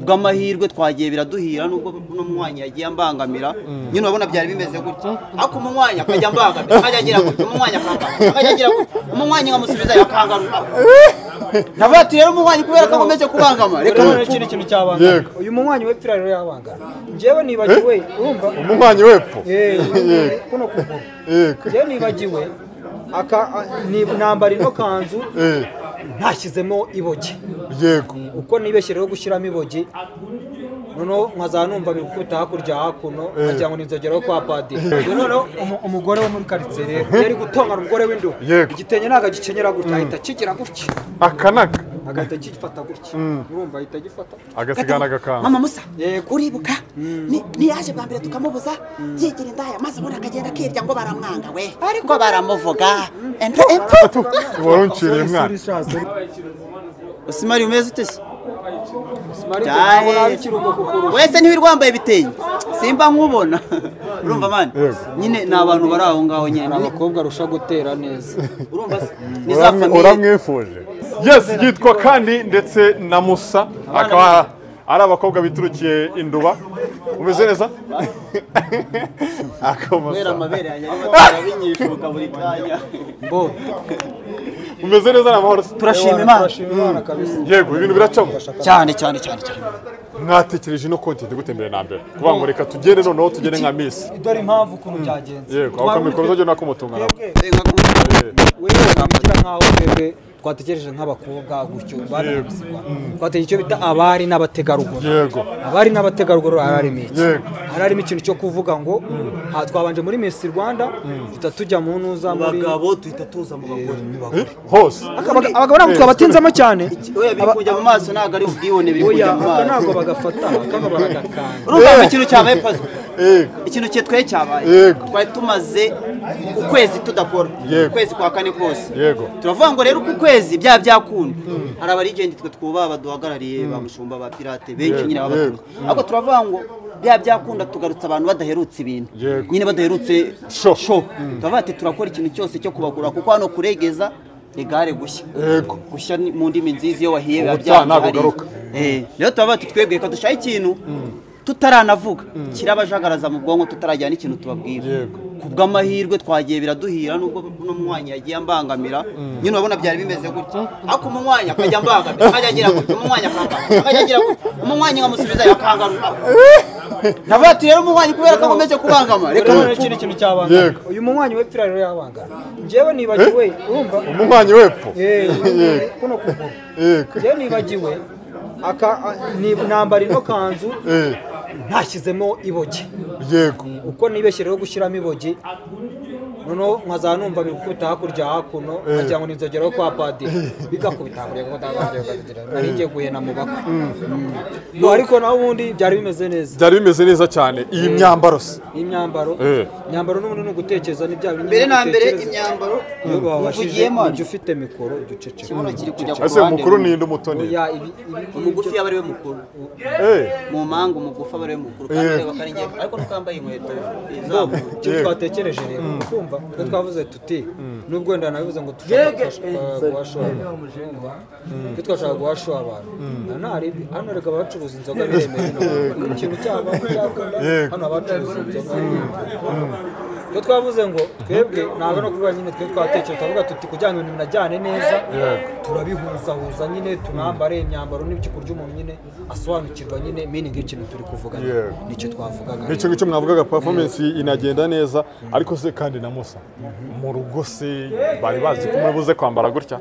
Bw'amahirwe twagiye biraduhira nubwo no munywanyi yagiye ambangamira. Nyine urabona byari bimeze gutya. Ariko umunywanyi akajya ambangamira, akajya agira gutya, umunywanyi akangana, akajya agira gutya, umunywanyi nkamusubiza yakangaruka. Navuga ati rero umunywanyi kubera ko akomeje kubangama, reka none ikindi kintu cyabangama. Uyu munywanyi wepfo rero yabangama. Njyewe nibagiwe, urumva? Umunywanyi wepfo. Kuno kuguru. Njyewe nibagiwe aka nambara ino kanzu ntashyizemo ibogi. Yego. Uko nibeshye rero gushyiramo ibogi, noneho nkaza numva biri gukubita hakurya hakuno, nkagira ngo ninzogeraho kwa padiri. Noneho umugore wo muri quartier rero yari gutongana umugore w'induba. Igitenge ntago agikenyera gutya, ahita akigira gutya. Akanaga. Agahita agifata gutya. Urumva ahita agifata. Agasigana agakanga. Mama Musa, uribuka niyaje bwa mbere tukamubuza yigira indaya maze ubona akagenda akirya ngo baramwanga we. Ngo baramuvuga. Warunciriye mwana. Usimari umeze ute se? Wese ntiwirwambaye ibitenge simba nkubona. Urumva man, nyine ni abantu bari aho ngaho nyine, abakobwa arusha gutera neza. Urumva se ni za famille uramwifuje. Yes, yitwa kandi ndetse na Musa, akaba ari abakobwa biturukiye Induba. Umeze neza? Akomusa amabere yanjye arabinyishuka buri kanya. Bo umeze neza na mahoro. Turashima Imana. Yego, ibintu biracamo cyane cyane cyane cyane. Mwatekereje no content gute mbere na mbere kuvuga ngo reka tugende noneho tugende nka Miss. Dore impamvu ukuntu byagenze. Yego, aho kamikoro zo nakomutunga nabo. Wewe ugira nkaho twebwe twatekereje nk'abakobwa gutyo banabisigwa. Twatekereje icyo bita abari n'abategarugori. Yego. Abari n'abategarugori hararimo iki? Yego. Hararimo ikintu cyo kuvuga ngo twabanje muri Miss Rwanda, duhita tujya mu ntuza muri bagabo, tuhita tuza mu bagore. Hose. Abagabo ntabwo twabatinzamo cyane. Oya, biri kujya mu maso ntabwo ari ubwibone, biri kujya mu maso. Ntabwo bagafata, akaba baragakanga. Urumva ikintu cyabaye puzzle. Ikintu cyetwaye cyabaye. Twari tumaze ukwezi tudakora. Ukwezi kwa kane kose. Yego. Turavuga ngo rero uku kwezi bya byakunda. Hari abarigenti twe twubaha baduhagarariye ba mushumba ba pirate benshi nyine babatumye. Ariko turavuga ngo bya byakunda tugarutse abantu badaherutse ibintu. Nyine badaherutse show. Turavuga ati turakora ikintu cyose cyo kubagura kuko hano kuregeza igare gushya. Yego. Gushya mu ndimi nziza iyo wahiye biba byanze. Rero turavuga ati twebwe reka dushake ikintu tutaranavuga kirabajagaraza mu bwonko tutarajyana ikintu tubabwira. Kubw'amahirwe twagiye biraduhira nubwo no munywanyi yagiye ambangamira. Nyine urabona byari bimeze gutya. Ariko umunywanyi akajya ambangamira, akajya agira gutya, umunywanyi akangana, akajya agira gutya, umunywanyi nkamusubiza yakangaruka. Navuga ati rero umunywanyi kubera ko akomeje kubangama, reka none ikindi kintu cyabangama. Uyu munywanyi wepfo rero yabangama. Njyewe nibagiwe, urumva? Umunywanyi wepfo. Kuno kuguru. Njyewe nibagiwe aka nambara ino kanzu ntashyizemo ibogi. Yego. Uko nibeshye rero gushyiramo ibogi, noneho nkaza numva biri gukubita hakurya hakuno, nkagira ngo ninzogeraho kwa padiri. Bigakubita hakurya hakuno, nari ngiye guhena mu bakwe. Ariko naho ubundi byari bimeze neza. Byari bimeze neza cyane. Iyi myambaro se? Iyi myambaro. Imyambaro n'ubundi ni ugutekereza ni bya bintu. Mbere na mbere imyambaro iyo babashije ujya ufite mikoro ujya uceceka. Kibuno kiri kujya ku Ese ruhande. mukuru ni inde umutoni? Oya, umugufi yaba ari we mukuru. Mu manga umugufi aba ari we mukuru kandi areba kari ngiye ariko nukambaye inkweto izamuye. Icyo twatekereje rero kumva twe twavuze tuti nubwo wenda nabivuze ngo tushaka guhashora abantu, twashaka guhashora abantu ntari hano reka abacuruza inzoga biremewe ikintu cyaba hano abacuruza inzoga. Twe twavuze ngo twebwe ntabwo no kuvuga nyine twe twatekereje tuvuga tuti kugira ngo ibintu binajyane neza turabihuzahuza nyine tunambare imyambaro n'ibyo kurya umuntu nyine asobanukirwa nyine meaning y'ikintu turi kuvuga nicyo twavugaga. Nicyo ngicyo mwavugaga performance inagenda neza. Ariko se kandi na Musa mu rugo se bari bazi ko muri buze kwambara gutya?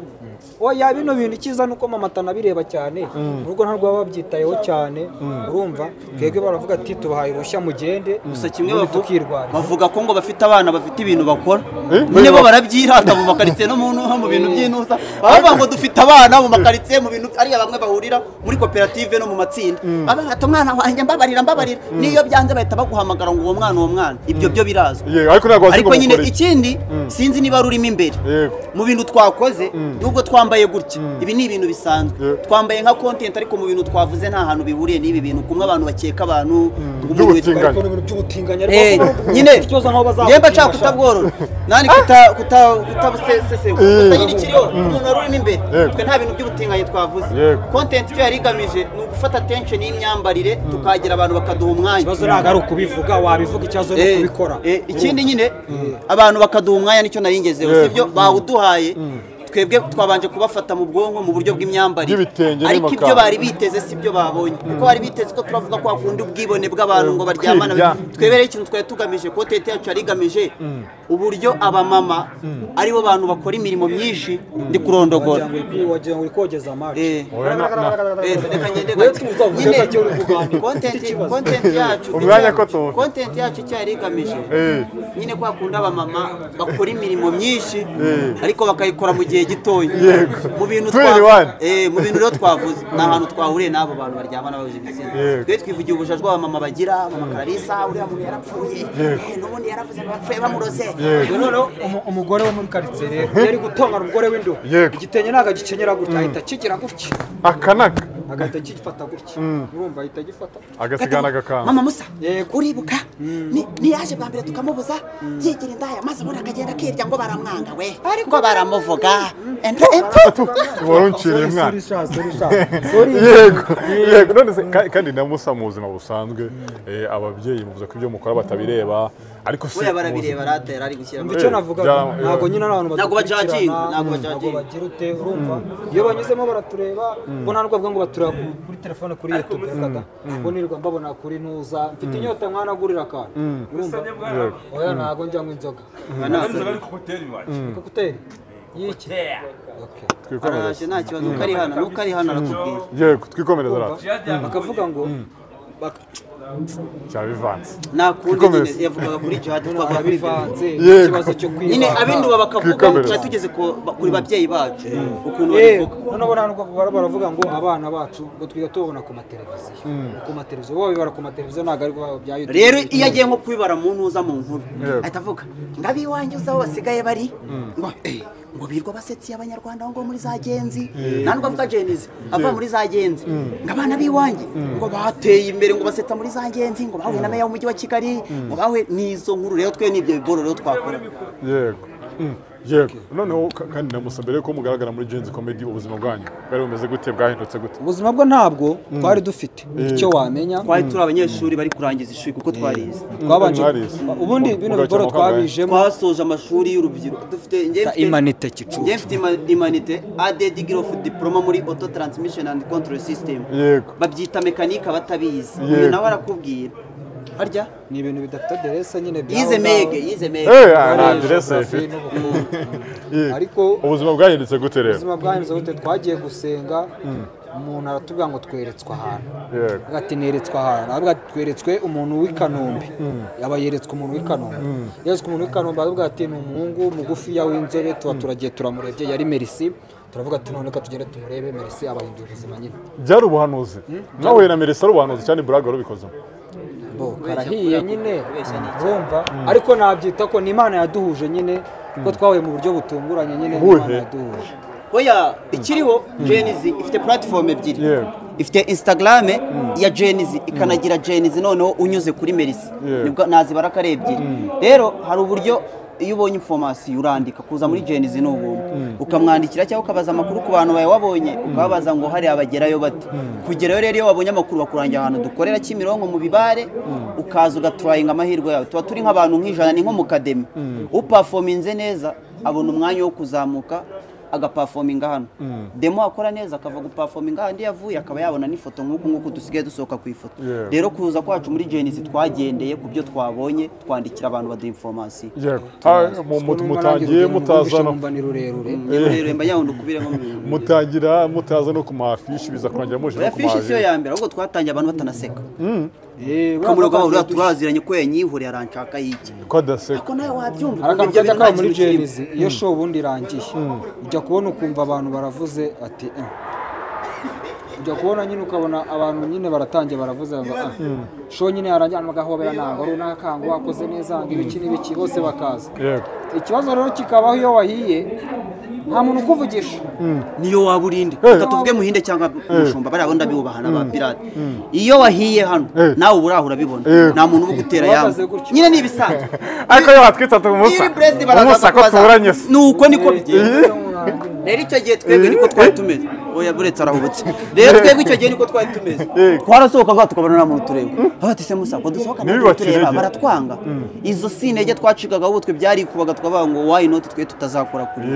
Oya, bino bintu ikiza nuko mama atanabireba cyane mu rugo ntabwo baba babyitayeho cyane. Urumva twebwe baravuga ati tubahaye uruhushya mugende gusa kimwe bavuga ko ngo bafite abana bafite ibintu bakora nyine bo barabyirata mu makaritsiye no mu bintu by'intuza bavuga ngo dufite abana mu makaritsiye mu bintu ariya bamwe bahurira muri koperative no mu matsinda baba umwana wanjye mbabarira mbabarira niyo byanze bahita baguhamagara ngo uwo mwana ibyo byo birazwi. Ariko nyine ikindi sinzi niba rurimo imbere mu bintu twakoze nubwo twambaye gutya ibi ni ibintu bisanzwe twambaye nka content ariko mu bintu twavuze nta hantu bihuriye n'ibi bintu kumwe abantu bakeka abantu by'ubutinganyi ariko nyine yemba nshaka kutabworora nani kutabusesesegura gusa nyine ikiriho umuntu wari urimo imbere twe nta bintu by'ubutinganyi twavuze content icyo yari igamije ni ugufata attention y'imyambarire tukagira abantu bakaduha umwanya ikibazo ntabwo ari ukubivuga wabivuga ikibazo ni ukubikora ikindi nyine abantu bakaduha umwanya nicyo naringezeho sibyo bawuduhaye twebwe twabanje kubafata mu bwonko mu buryo bw'imyambarire ariko ibyo bari biteze si byo babonye kuko bari biteze ko turavuga ko hakunda ubwibone bw'abantu ngo baryamana twebereye ikintu twari tugamije content yacu yari igamije uburyo abamama aribo bantu bakora imirimo myinshi ndi kurondogora wagira ngo uri kogeza amazi content yacu icyo yari igamije nyine ko hakunda abamama bakora imirimo myinshi ariko bakayikora mu gihe gitoya mu bintu mu bintu rero twavuze ni ahantu twahuriye n'abo bantu baryamana bahuje ibitsina twe twivugiye ubujajwa abamama bagira mama Clarissa uriya muntu yarapfuye n'ubundi yaravuze ngo bapfuye bamuroze noneho umugore wo muri karitsiye rero yari gutongana umugore w'indobo igitenge ntabwo agikenyera gutya ahita akigira gutya akanaka agahita agifata gutya urumva ahita agifata agasigana agakanga mama Musa uribuka niyaje bwa mbere tukamubuza yigira indaya maze ubundi akagenda akirya ngo baramwanga we ngo baramuvuga warunciriye mwana yego yego none se kandi na Musa mu buzima busanzwe ababyeyi muvuze ko ibyo mukora batabireba ariko se barabireba ratera ari gushyira icyo navuga ntabwo nyine abantu ntabwo bajajinga ntabwo bajajinga bagira ute urumva iyo banyuzemo baratureba bo nta nubwo ngo batureba kuri telefone kuri YouTube reka bo nirirwa mbabona kuri ntuza mfite inyota mwana agurira akantu urumva oya ntabwo njya ngo inzoga kokuteri y'iki twikomereze nta kibazo nuko ari hano nuko ari hano arakubwira yego twikomereze rata bakavuga ngo cyabivanze nakundi nyine yavugaga kuri jihad twavuga bivanze ikibazo cyo kwiba nyine abinduba bakavuga tuba tugeze kuri babyeyi bacu ukuntu babivuga noneho ntabwo baravuga ngo abana bacu ngo twiga tubabona ku mateleviziyo ku mateleviziyo bo babibara ku mateleviziyo ntabwo ari bya YouTube rero iyo agiye nko kubibara mu ntuza mu nkuru ahita avuga ngo ab'iwanjye uzi aho basigaye bari ngo ngo birwa basetsi abanyarwanda ngo muri za genzi nta nubwo avuga genizi ava muri za genzi ngo abana b'iwanjye ngo bateye imbere ngo basetsa muri za genzi ngo bahuye na meya w'umujyi wa Kigali ngo bahuye n'izo nkuru rero twe n'ibyo biboro rero twakora yego yego noneho kandi na Musa mbere yuko mugaragara muri Gen-Z Comedy ubuzima bwanyu bwari bumeze gute bwahindutse gute ubuzima bwo ntabwo twari dufite icyo wamenya twari turi abanyeshuri bari kurangiza ishuri kuko twarize twabanje ubundi bino biboro twabijemo twasoje amashuri y'urubyiruko dufite imanite kicucu njye mfite imanite AD degree of diploma muri auto transmission and control system yego babyita mekanika batabizi uyu nawe arakubwira harya ni ibintu bidafite aderese nyine bya yize mege yize mege nta aderese ifite ariko ubuzima bwahindutse gute rero ubuzima bwahindutse gute twagiye gusenga umuntu aratubwira ngo tweretswe ahantu ati neretswe ahantu aravuga ati tweretswe umuntu w'i Kanombe yaba yeretswe umuntu w'i Kanombe yeretswe umuntu w'i Kanombe aravuga ati ni umuhungu mugufiya w'inzobe tuba turagiye turamurebye yari Merci turavuga ati none reka tugende tumurebe Merci abahinduye ubuzima nyine byari ubuhanuzi nawe na Merci ari ubuhanuzi cyane Buraga warubikozemo karahiye nyine urumva ariko nabyita ko ni Imana yaduhuje nyine ko twahuye mu buryo butunguranye nyine Imana yaduhuje oya ikiriho Gen-Z ifite platform ebyiri ifite Instagram ya Gen-Z ikanagira Gen-Z noneho unyuze kuri Merci nibwo nazibara ko ari ebyiri rero hari uburyo iyo ubonye information urandika kuza muri Gen-Z ni ubuntu ukamwandikira cyangwa ukabaza amakuru ku bantu bawe wabonye ukababaza ngo hari abagerayo bate kugerayo rero iyo wabonye amakuru bakurangira ahantu dukorera Kimironko mu bibare ukaza ugaturayinga amahirwe yawe tuba turi nk'abantu nk'ijana ni nko mu kademi upafominze neza abona umwanya wo kuzamuka agapafominga hano demo akora neza akava gupafominga ahandi yavuye akaba yabona n'ifoto nk'uku nguku dusigaye dusohoka ku ifoto rero kuza kwacu muri Gen-Z twagendeye ku byo twabonye twandikira abantu baduha information mutangiye mutaza no mutangira mutaza no ku mafishi biza kurangira muje no ku mafishi siyo ya mbere ahubwo twatangiye abantu batanaseka kamuroga uriya turaziranye ko yanyihoreye aranshaka y'iki ko adaseka ako nawe wabyumva akantu kajya kaba muri Gen-Z iyo show ubundi irangiye ujya kubona ukumva abantu baravuze ati ujya kubona nyine ukabona abantu nyine baratangiye baravuze ngo show nyine yarangiye abantu bagahobera ntabwo runaka ngo wakoze neza ngo ibiki n'ibiki bose bakaza ikibazo rero kikabaho iyo wahiye Nta muntu ukuvugisha. Niyo waba urinde reka tuvuge muhinde cyangwa mushumba bariya bo ndabibubaha n'aba pirate. Iyo wahiye hano nawe uba uraho urabibona, nta muntu uba ugutera yamwe nyine ni ibisanzwe. Ariko iyo watwitse Musa Musa ko tuburanye se nuko niko bigenda. Rero icyo gihe twebwe niko twari tumeze. Oya buretse arahubutse. Rero twebwe icyo gihe niko twari tumeze. Twarasohoka tukabona nta muntu tureba. Bati se Musa ko dusohoka nta tureba baratwanga. Izo si intege twacikaga ubu twe byarikubaga tukavuga ngo why not twe tutazakora kuri.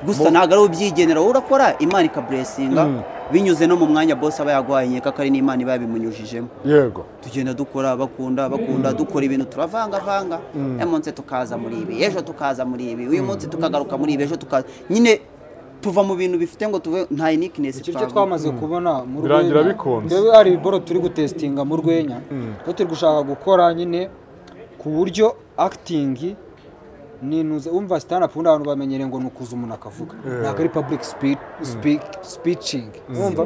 Gusa ntago ari ubyigenera wowe urakora Imana ikablessinga binyuze no mu mwanya boss aba yaguhaye nkeka ko ari n'Imana iba yabimunyujijemo. Yego. Tugenda dukora bakunda dukora ibintu turavanga umunsi tukaza muri ibi ejo tukaza muri ibi uyu munsi tukagaruka muri ibi ejo tukaza nyine tuva mu bintu bifite ngo tuve nta uniqueness twaba twamaze kubona mu rwenya bikunze. Ari boro turi gutestinga mu rwenya ko turi gushaka gukora nyine ku buryo acting ninuze umva stand up undi abantu bamenyere ngo nukuza umuntu akavuga ntabwo ari public speeching umva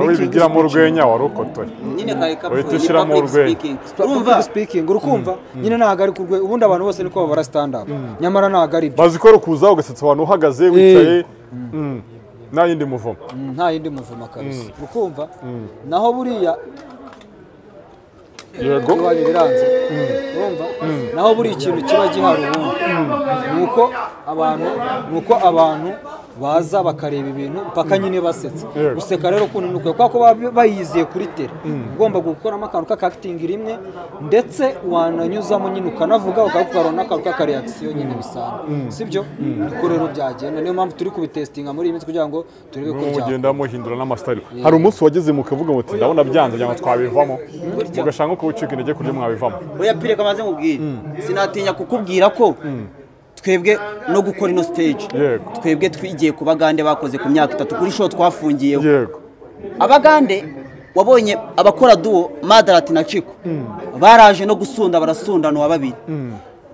wibigira mu rwenya warukotoye nyine kare kapfuye public speaking urumva speaking urukumva nyine ntabwo ari kurwe ubundi abantu bose niko babara stand up nyamara ntabwo ari bazi ko rukuza ugasetsa abantu uhagaze wicaye nta yindi muvumo nta yindi muvumo kabisa urukumva naho buriya yego biranze urumva naho buri ikintu kiba gihari ubundi nuko abantu baza bakareba ibintu mpaka nyine basetsa guseka rero ukuntu nuko kwa ko bayiziye kuri tele ugomba gukoramo akantu k'acting rimwe ndetse wananyuzamo nyine ukanavuga ukakora n'akantu k'akareaction nyine bisanzwe sibyo niko rero byagenda niyo mpamvu turi kubitestinga muri iyi minsi kugira ngo turebe ko byagenda muhindura n'amastyle. Hari umunsi wageze mukavuga muti ndabona byanze cyangwa twabivamo mugashanga ko ucika intege kuryo mwabivamo. Oya pire kamaze mubwire sinatinya kukubwira ko twebwe no gukora ino stage twebwe twigiye ku bagande bakoze ku myaka 3 kuri show twafungiyeho. Yego. Abagande wabonye abakora duo Madarati na Chiko baraje no gusunda barasundana wa babiri.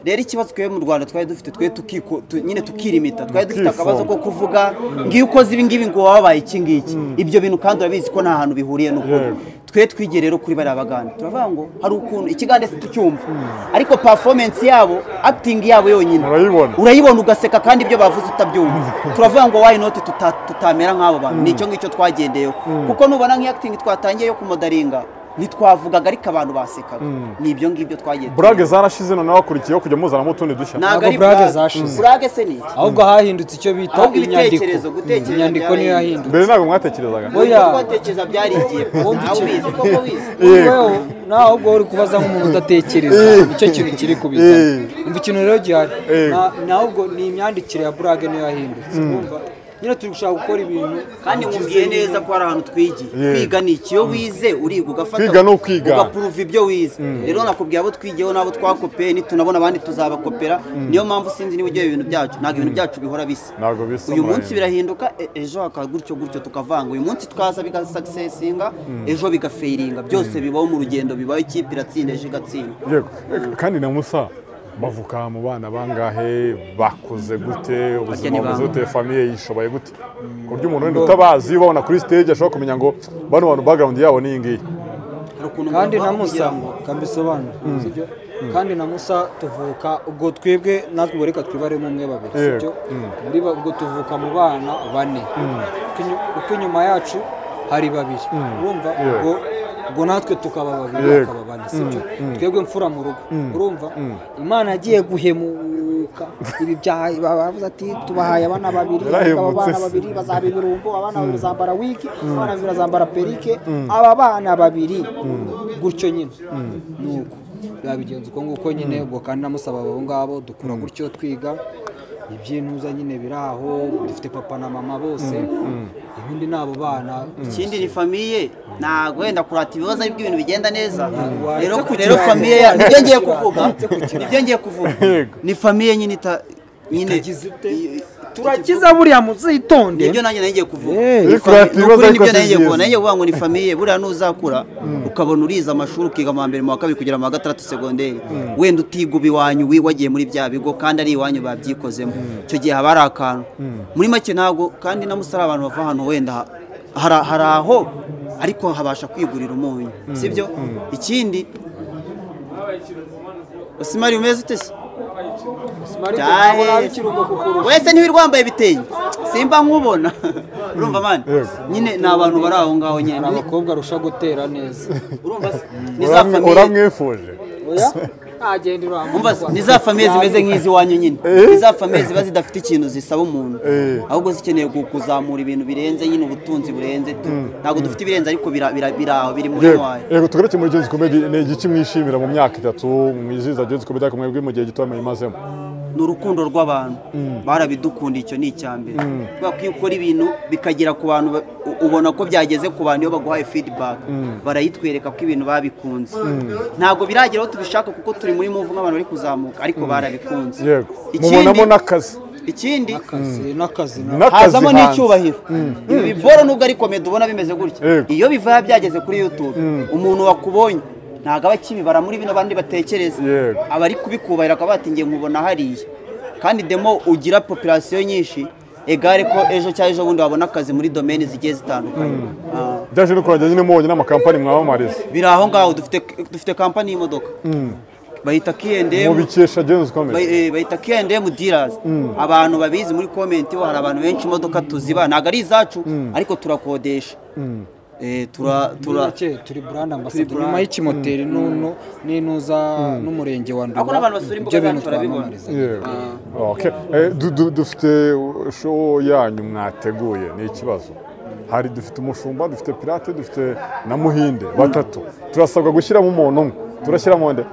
Rero ikibazo twebwe mu Rwanda twari dufite twe tukiko nyine tukirimita twari dufite akabazo ko kuvuga ngiye ukoze ibi ngibi ngo wabaye iki ngiki ibyo bintu kandi urabizi ko nta hantu bihuriye n'ukuri. Twe twigiye rero kuri bari abagande turavuga ngo hari ukuntu ikigande se tucyumva ariko performance yabo acting yabo yonyine urayibona ugaseka kandi ibyo bavuze utabyumva. Turavuga ngo why not tutamera nk'abo bantu nicyo ngicyo twagendeyeho kuko nubona nk'i acting twatangiye yo kumodaringa nitwavugaga ariko abantu basekaga nibyo ngibyo twagiye. Burage zarashize none wakurikiyeho kujya muzana mu tundi dushya. Ntabwo ari burage zashize. Burage se ni iki? Ahubwo hahindutse icyo bita inyandiko. Inyandiko niyo yahindutse. Mbere ntabwo mwatekerezaga. Oya twatekereza byarigiye. Aho ubizi koko wize. Wewe nawe ubwo uri kubaza nk'umuntu udatekereza nicyo kintu kiri kubiza. Umva ikintu rero gihari. Nawe ubwo ni imyandikire ya burage niyo yahindutse. Umva nyine turi gushaka gukora ibintu kandi nkubwiye neza ko hari ahantu twigiye. Kwiga ni iki? Iyo wize uriga ugafata kwiga no kwiga ugapuruva ibyo wize. Rero nakubwiye abo twigiyeho nabo twakopeye nitunabona abandi tuzabakopera. Niyo mpamvu sinzi niba ugiye ibintu byacu ntabwo ibintu byacu bihora bisa. Uyu munsi birahinduka ejo hakaba gutyo gutyo tukavanga. Uyu munsi twaza biga successinga ejo bigafailinga byose bibaho mu rugendo bibaho ikipe iratsinda ejo igatsinda. Yego kandi na Musa bavuka mu bana bangahe bakuze gute ubuzima bumeze gute famille yishoboye gute ku buryo umuntu wenda utabazi ubabona kuri stage ashobora kumenya ngo bano bantu background yabo ni iyi ngiyi. Kandi na Musa kambisobanura sibyo kandi na Musa tuvuka ubwo twebwe natwe boreka twibaremo umwe babiri sibyo muri ubwo tuvuka mu bana bane uko inyuma yacu hari babiri urumva ubwo ubwo natwe tukaba babiri bakaba bane sibyo twebwe mfura mu rugo urumva Imana yagiye guhemuka ibi byaha bavuze ati tubahaye abana babiri abana babiri bazaba ibirumbo abana babiri bazambara wiki abana babiri bazambara perike aba bana babiri gutyo nyine nuko babigenza uko nguko nyine ubwo kandi namusaba abo ngabo dukura gutyo twiga ibyintuza nyine biraho dufite papa na mama bose ibindi nabo bana ikindi ni famille ntago wenda kurata ibibazo ariko ibintu bigenda neza rero famille nibyo ngiye kuvuga nibyo ngiye kuvuga ni famille nyine nyine turakiza buriya muzitonde nibyo nanjye nagiye kuvuga nibyo nagiye kuvuga nagiye kuvuga ngo ni famille buriya nuzakura ukabona uriza amashuri ukiga mu mbere mu wa kabiri kugera mu wa gatandatu segonderi wenda utiguba iwanyu wagiye muri bya bigo kandi ari iwanyu babyikozemo icyo gihe haba hari akantu muri make ntabwo kandi na musara abantu bava ahantu wenda hari aho ariko habasha kwigurira umunyu sibyo ikindi Osimari umeze ute se? Wese ntiwirwambaye ibitenge. Simba nkubona. Urumva man? Nyine ni abantu bari aho ngaho nyine. Hari abakobwa arusha gutera neza. Urumva se? Ni za famille. Uramwifuje. Oya. Agenda urumva ni za famille zimeze nk'izi wanyu nyine. Ni za famille ziba zidafite ikintu zisaba umuntu. Ahubwo zikeneye kuzamura ibintu birenze nyine ubutunzi burenze tu. Ntabwo dufite ibirenze ariko biraho biri muri wayo. Yego tugarutse muri Gen-Z Comedy ni igiki mwishimira mu myaka 3 mwiziza Gen-Z Comedy ariko mwebwe mu gihe gito muyimazemo? Ni urukundo rw'abantu barabidukunda icyo ni icyambere. Kubera ko iyo ukora ibintu bikagera ku bantu ubona ko byageze ku bantu iyo baguhaye feedback barayitwereka ko ibintu babikunze. Ntabwo biragera aho tubishaka kuko turi muri move nk'abantu bari kuzamuka ariko barabikunze. Yego mubonamo n'akazi. Ikindi n'akazi hazamo n'icyubahiro. Ibi biboro nubwo ari comedy ubona bimeze gutya iyo biva byageze kuri YouTube umuntu wakubonye ntago abakibibara muri bino bandi batekereza abari kubikubahira akaba bati ngiye nkubona hariya kandi demo ugira population nyinshi egare ko ejo cyangwa ejo bundi wabona akazi muri domaine zigiye zitandukanye. Byaje no kurangira nyine mubonye n'amakampani mwamamariza biri aho ngaho dufite kampani y'imodoka bayita K&M mubikesha Gen-Z Comedy bayita K&M dealers. Abantu babizi muri comment bo hari abantu benshi imodoka tuziba ntago ari izacu ariko turakodesha. Turi brand ambassador nyuma y'ikimoteri n'uno n'inuza n'umurenge wa Nduba ibyo bintu twamamariza. Okay dufite show yanyu mwateguye ni ikibazo hari dufite umushumba dufite pirate dufite na Muhinde batatu turasabwa gushyiramo umuntu umwe turashyiramo nde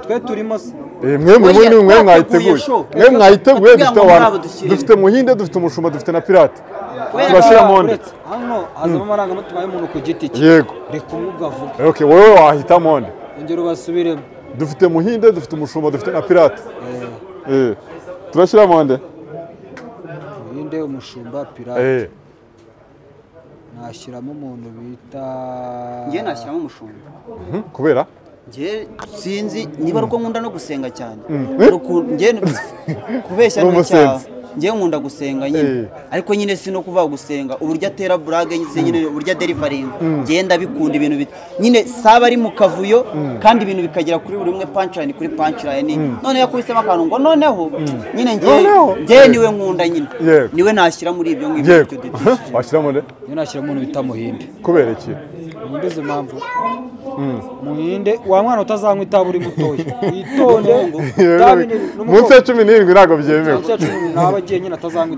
twe turimo mwe mwayiteguye mwe mwayiteguye dufite abantu dufite Muhinde dufite umushumba dufite na pirate turashyiramo nde hano hazamo amarangamutima y'umuntu ku giti cye. Yego reka umwuga avuga. Okay wowe wahitamo nde ongera ubasubiremo. Dufite Muhinde dufite umushumba dufite na pirate. Turashyiramo nde Muhinde umushumba pirate. Nashyiramo umuntu bita ngiye nashyiramo umushumba kubera ngiye sinzi niba ari uko nkunda no gusenga cyane ngiye kubeshya n'icyaha ngiye nkunda gusenga nyine ariko nyine si no kuvuga gusenga uburyo atera burage nyine uburyo adeliveringa ngiye ndabikunda ibintu nyine saba ari mu kavuyo kandi ibintu bikagera kuri buri umwe punchline kuri punchline none yakubisemo akantu ngo noneho nyine ngiye niwe nkunda nyine niwe nashyira muri ibyo ngibyo. Washyiramo nde? Niwe nashyira umuntu bita Muhinde. Kubera iki? Muhinde izo mpamvu Muhinde wa mwana utazanywa itabi uri mutoya witonde itabi munsi ya 17 ntabwo byemewe munsi ya 17 naba agiye nyine atazanywa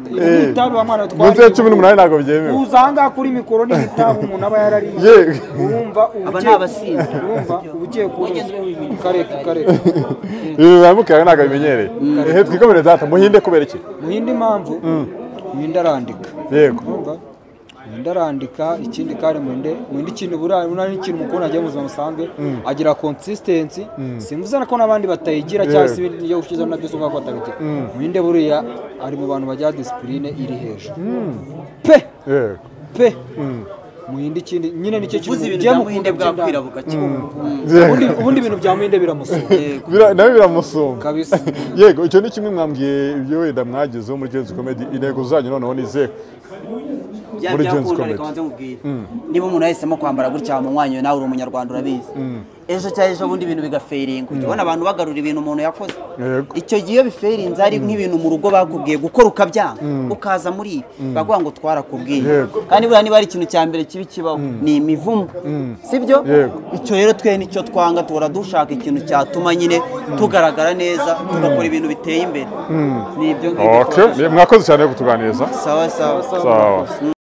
itabi wa mwana munsi ya 18 ntabwo byemewe uzanga kuri mikoro ni itabi umuntu aba yarariye urumva aba nabasinze urumva ubugiye ku kareka ibi bamukira ntabwo bimenyereye ehe twikomereze data Muhinde kubera iki Muhinde impamvu Muhinde arandika yego urumva Muhinde arandika ikindi kandi Muhinde ikintu buriya n'ikintu mukubona agiye mu buzima busanzwe agira consistency simvuze ko n'abandi batayigira cyangwa se ibindi byo gukiza nabyo usanga ko batabigira. Muhinde buriya ari mu bantu bagira discipline iri hejuru pe pe Muhinde ikindi nyine nicyo kintu ugiye Muhinde bwakwirabuka ubundi ibintu bya Muhinde biramusumba nawe biramusumba kabisa. Yego icyo ni kimwe mwambwiye ibyo wenda mwagezeho muri Gen-Z Comedy intego zanyu noneho ni izihe muri Gen-Z Comedy? Niba umuntu yahisemo kwambara gutya mu mwanya nawe uri umunyarwanda urabizi ejo cyangwa ejo bundi ibintu bigaferinga ujya ubona abantu bagarura ibintu umuntu yakoze icyo gihe iyo biferinze ari nk'ibintu mu rugo bakubwiye gukora ukabyanga ukaza muri ibi baguha ngo twarakubwiye kandi buriya niba ari ikintu cya mbere kibi kibaho ni imivumo sibyo icyo rero twe nicyo twanga tuhora dushaka ikintu cyatuma nyine tugaragara neza tugakora ibintu biteye imbere ni ibyo ngibyo. Mwakoze cyane kutuganiriza. Sawa sawa.